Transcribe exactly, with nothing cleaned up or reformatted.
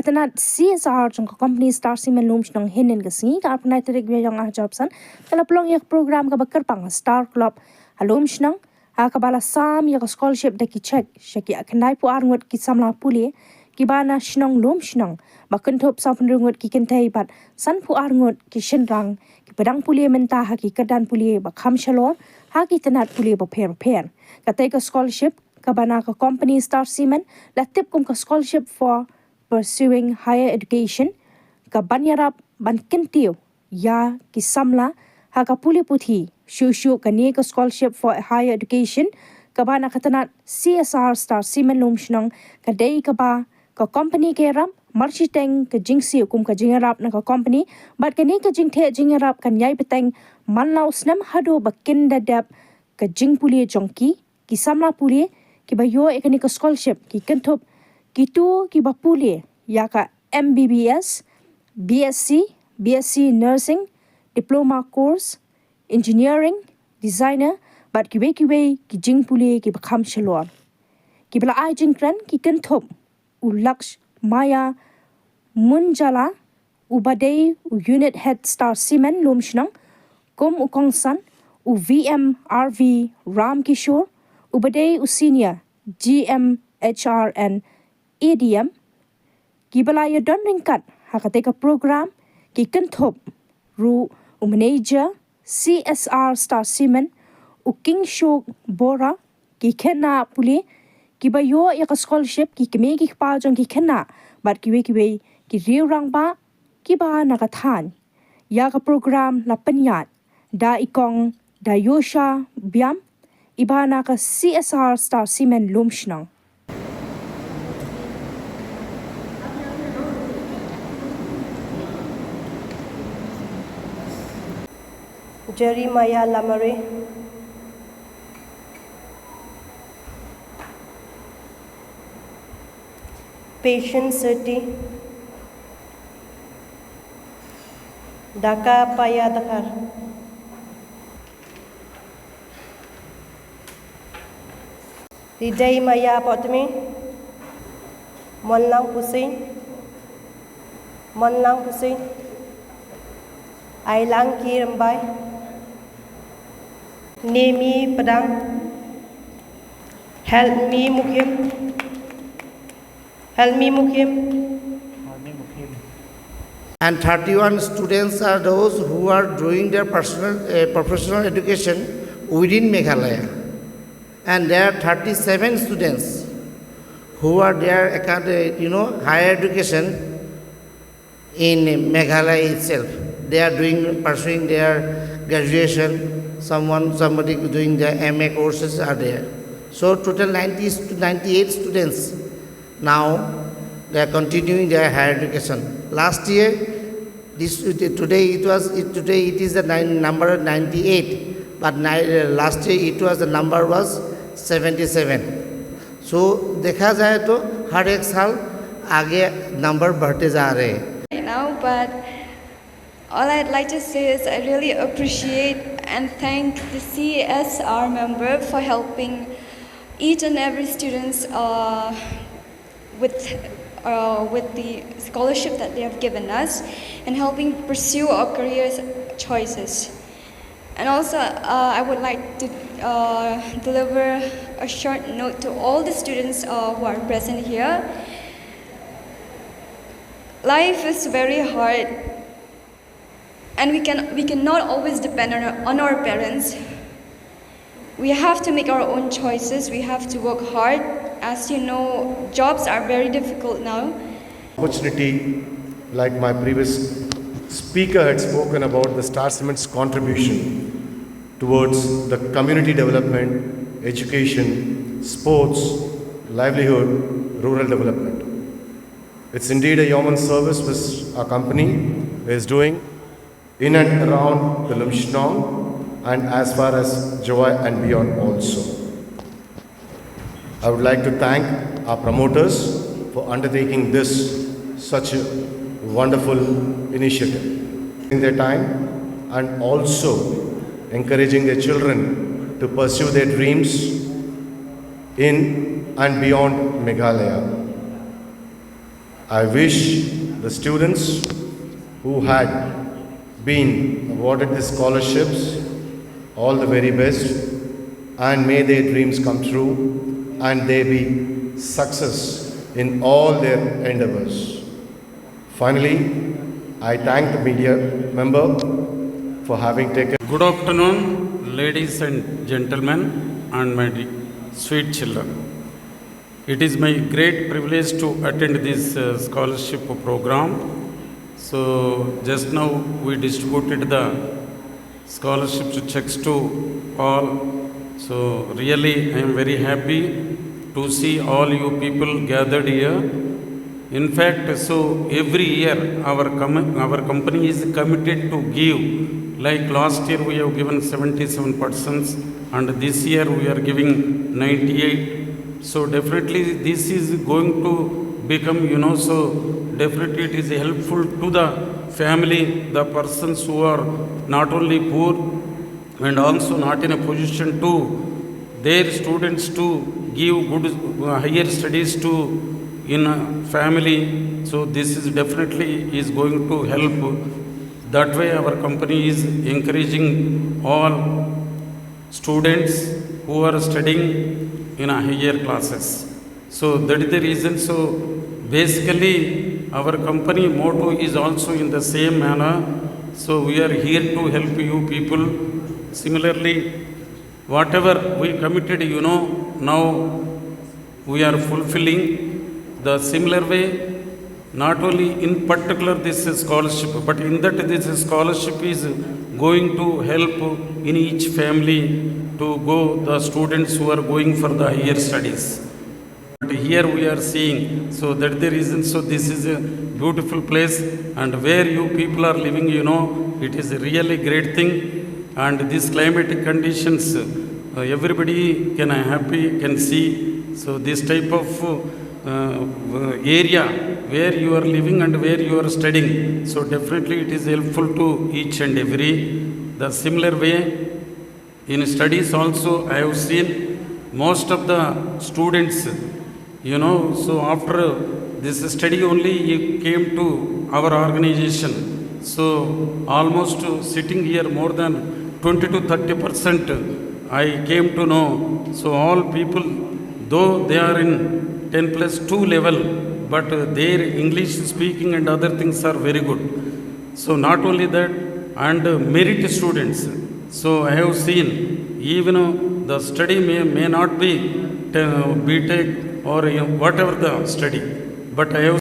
tnat C S R jong ka company Star Cement Lumshnong hynnin ka sngi, ka arphew tarik Baiong arhajar arphew san, ka la pynlong ïa ka program kaba kyrpang Star Club ha Lumshnong, ha kaba la sam ïa ka scholarship da ki cheque sha ki khyndai phew ar ngut ki samla pule kiba na shnong Lumshnong, ba kynthup saw phew hynriew ngut ki kynthei bad san phew ar ngut ki shynrang kiba dang pule mynta ha ki kyrdan pule ba kham shalor ha ki tnat pule bapher bapher. Katei ka scholarship kaba na ka company Star Cement la tip kum ka Scholarship for Pursuing Higher Education, ka ban ïarap ban kyntiew ïa ki samla ha ka pule puthi. Shuh shuh kane ka Scholarship for Higher Education kaba na ka tnat C S R Star Cement Lumshnong ka dei kaba ka company ka ïarap, mar shiteng ka jingsiew kum ka jingïarap na ka company, bad kane ka jingtheh jingïarap kan ïai bteng man la u snem haduh ba kin da dep ka jingpule jong ki, ki samla pule kiba ïoh ïa kane ka scholarship ki kynthup kito kiba pule ïa ka M B B S, B S C, B S C Nursing, Diploma Course, Engineering, Designer, bad kiwei kiwei ki jingpule kiba kham shalor. Kiba la ai jingkren ki kynthup u Lakshmaya Munjala, uba dei u Unit Head Star Cement Lumshnong, kum u kongsan, u V M R V Ramkishore, uba dei u Senior G M H R and A D M. Kiba la ïadon ryngkat ha katei ka program ki kynthup ruh u Manager C S R Star Cement, u Kingshuk Bora, ki khynnah pule kiba ïoh ïa ka scholarship, ki kmie ki kpa jong ki khynnah, bad kiwei kiwei ki riew rangbah kiba na ka thaiñ. Ïa ka program la pynïaid da i kong Dayosha Biam, iba na ka C S R Star Cement Lumshnong. Jeremiah Lamare. Patience Seti. Daka Paya Dakar. Lidei Maya Potmi. Monlang Pusi. Monlang Pusi. Ailang Ki Rembai. Nemi Padang. Helmi Mukim. Helmi Mukim. And thirty-one students are those who are doing their personal, uh, professional education within Meghalaya. And there are thirty-seven students who are there, acad-, you know, higher education in Meghalaya itself. They are doing, pursuing their graduation. Someone, somebody doing their M A courses are there. So total ninety stu-, ninety-eight students now they are continuing their higher education. Last year, this, today it was, it, today it is the nine, number ninety-eight, but ni-, uh, last year it was, the number was seventy-seven. So देखा जाए तो हर एक साल आगे नंबर बढ़ते जा रहे हैं। Right now, but all I'd like to say is I really appreciate and thank the C S R member for helping each and every students, uh, with, uh, with the scholarship that they have given us and helping pursue our career choices. And also, uh, I would like to, uh, deliver a short note to all the students, uh, who are present here. Life is very hard, and we can, we cannot always depend on our, on our parents. We have to make our own choices. We have to work hard. As you know, jobs are very difficult now. Opportunity, like my previous speaker had spoken about the Star Cement's contribution towards the community development, education, sports, livelihood, rural development. It's indeed a yeoman service which our company is doing in and around the Lumshnong and as far as Jowai and beyond also. I would like to thank our promoters for undertaking this such a wonderful initiative in their time and also encouraging their children to pursue their dreams in and beyond Meghalaya. I wish the students who had been awarded the scholarships all the very best, and may their dreams come true and they be success in all their endeavors. Finally, I thank the media member for having taken. Good afternoon, ladies and gentlemen, and my de- sweet children. It is my great privilege to attend this uh, scholarship program. So, just now we distributed the scholarship checks to all. So, really, I am very happy to see all you people gathered here. In fact, so every year our com- our company is committed to give. Like last year, we have given seventy-seven percent, and this year we are giving ninety-eight. So definitely, this is going to become, you know. So definitely, it is helpful to the family, the persons who are not only poor and also not in a position to their students to give good uh, higher studies to in a family. So this is definitely is going to help. That way, our company is encouraging all students who are studying in a higher classes. So that is the reason. So basically, our company motto is also in the same manner. So we are here to help you people. Similarly, whatever we committed, you know, now we are fulfilling the similar way. Not only in particular this scholarship, but in that this scholarship is going to help in each family to go the students who are going for the higher studies. But here we are seeing, so that the reason, so this is a beautiful place, and where you people are living, you know, it is a really great thing. And these climatic conditions, uh, everybody can happy, can see. So this type of uh, area where you are living and where you are studying, so definitely it is helpful to each and every. The similar way, in studies also, I have seen most of the students, you know, so after this study only he came to our organization. So almost sitting here, more than twenty to thirty percent, I came to know. So all people, though they are in ten plus two level, but their English speaking and other things are very good. So not only that, and merit students. So I have seen, even the study may, may not be te- B Tech or whatever the study, but I have